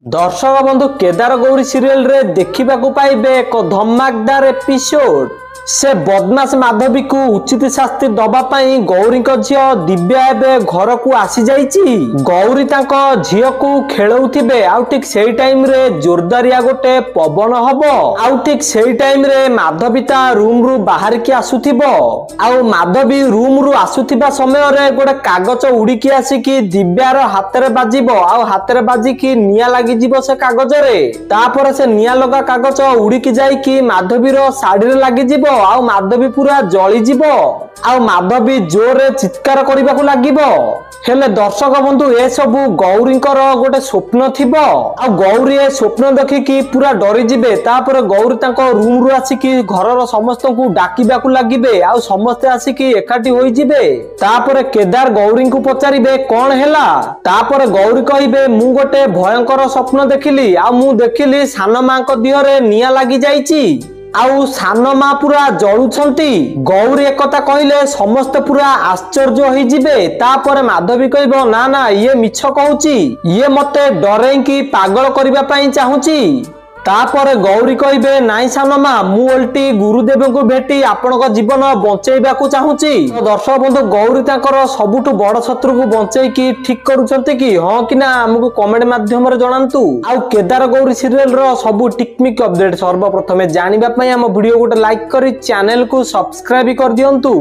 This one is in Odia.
ଦର୍ଶକ ବନ୍ଧୁ, କେଦାର ଗୌରୀ ସିରିଏଲରେ ଦେଖିବାକୁ ପାଇବେ ଏକ ଧମାକଦାର ଏପିସୋଡ। ସେ ବଦମାସ ମାଧବୀକୁ ଉଚିତ ଶାସ୍ତି ଦବା ପାଇଁ ଗୌରୀଙ୍କ ଝିଅ ଦିବ୍ୟା ଏବେ ଘରକୁ ଆସିଯାଇଛି। ଗୌରୀ ତାଙ୍କ ଝିଅକୁ ଖେଳଉଥିବେ, ଆଉ ଠିକ ସେଇ ଟାଇମରେ ଜୋରଦାରିଆ ଗୋଟେ ପବନ ହବ, ଆଉ ଠିକ ସେଇ ଟାଇମରେ ମାଧବୀ ତା ରୁମରୁ ବାହାରିକି ଆସୁଥିବ। ଆଉ ମାଧବୀ ରୁମରୁ ଆସୁଥିବା ସମୟରେ ଗୋଟେ କାଗଜ ଉଡିକି ଆସିକି ଦିବ୍ୟାର ହାତରେ ବାଜିବ, ଆଉ ହାତରେ ବାଜିକି ନିଆଁ ଲାଗିଯିବ ସେ କାଗଜରେ। ତାପରେ ସେ ନିଆଁ ଲଗା କାଗଜ ଉଡିକି ଯାଇକି ମାଧବୀର ଶାଢୀରେ ଲାଗିଯିବ, ଆଉ ମାଧବୀ ପୁରା ଜଳିଯିବ, ଆଉ ମାଧବୀ ଜୋରରେ ଚିତ୍କାର କରିବାକୁ ଲାଗିବ। ହେଲେ ଦର୍ଶକ ବନ୍ଧୁ, ଏସବୁ ଗୌରୀଙ୍କର ଗୋଟେ ସ୍ୱପ୍ନ ଥିବ, ଆଉ ଗୌରୀ ଏ ସ୍ୱପ୍ନ ଦେଖିକି ପୁରା ଡରିଯିବେ। ତାପରେ ଗୌରୀ ତାଙ୍କ ରୁମରୁ ଆସିକି ଘରର ସମସ୍ତଙ୍କୁ ଡାକିବାକୁ ଲାଗିବେ, ଆଉ ସମସ୍ତେ ଆସିକି ଏକାଠି ହୋଇଯିବେ। ତାପରେ କେଦାର ଗୌରୀଙ୍କୁ ପଚାରିବେ କଣ ହେଲା। ତାପରେ ଗୌରୀ କହିବେ, ମୁଁ ଗୋଟେ ଭୟଙ୍କର ସ୍ୱପ୍ନ ଦେଖିଲି, ଆଉ ମୁଁ ଦେଖିଲି ସାନ ମାଙ୍କ ଦିହରେ ନିଆଁ ଲାଗି ଯାଇଛି, ଆଉ ସାନ ମା ପୁରା ଜଳୁଛନ୍ତି। ଗୌରୀ ଏକଥା କହିଲେ ସମସ୍ତେ ପୁରା ଆଶ୍ଚର୍ଯ୍ୟ ହେଇଯିବେ। ତାପରେ ମାଧବୀ କହିବ, ନା ନା, ଇଏ ମିଛ କହୁଛି, ଇଏ ମତେ ଡରେଇକି ପାଗଳ କରିବା ପାଇଁ ଚାହୁଁଛି। ତାପରେ ଗୌରୀ କହିବେ, ନାଇଁ ସାନ ମା, ମୁଁ ଓଲଟି ଗୁରୁଦେବଙ୍କୁ ଭେଟି ଆପଣଙ୍କ ଜୀବନ ବଞ୍ଚେଇବାକୁ ଚାହୁଁଛି। ଦର୍ଶକ ବନ୍ଧୁ, ଗୌରୀ ତାଙ୍କର ସବୁଠୁ ବଡ ଶତ୍ରୁକୁ ବଞ୍ଚେଇକି ଠିକ କରୁଛନ୍ତି କି ହଁ କି ନା, ଆମକୁ କମେଣ୍ଟ ମାଧ୍ୟମରେ ଜଣାନ୍ତୁ। ଆଉ କେଦାର ଗୌରୀ ସିରିଏଲ ର ସବୁ ଟିକମିକ ଅପଡେଟ ସର୍ବପ୍ରଥମେ ଜାଣିବା ପାଇଁ ଆମ ଭିଡିଓ ଗୋଟେ ଲାଇକ୍ କରି ଚ୍ୟାନେଲକୁ ସବସ୍କ୍ରାଇବ କରିଦିଅନ୍ତୁ।